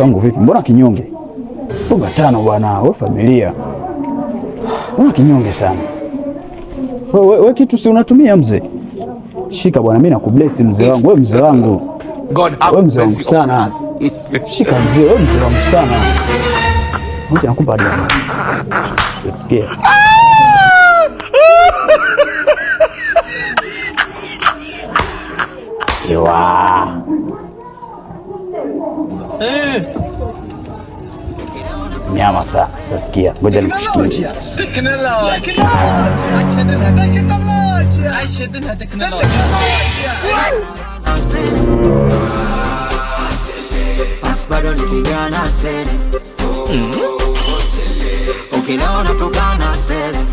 wangu vipi? Mbona kinyonge? Funga tano bwana, wewe familia. Mbona kinyonge sana? Wewe kitu si unatumia mzee? Shika bwana, mimi nakubless mzee wangu. Wewe mzee wangu. God have Wewe mzee wangu mercy upon sana. us. Shika mzee, wewe mzee wangu sana. Ngoja nakupa hadi. Sikia. Ewa. Nyama sana. Sasa sikia, ngoja nikushikie. Bado ni kijana sele, ukilewa unatokana sele.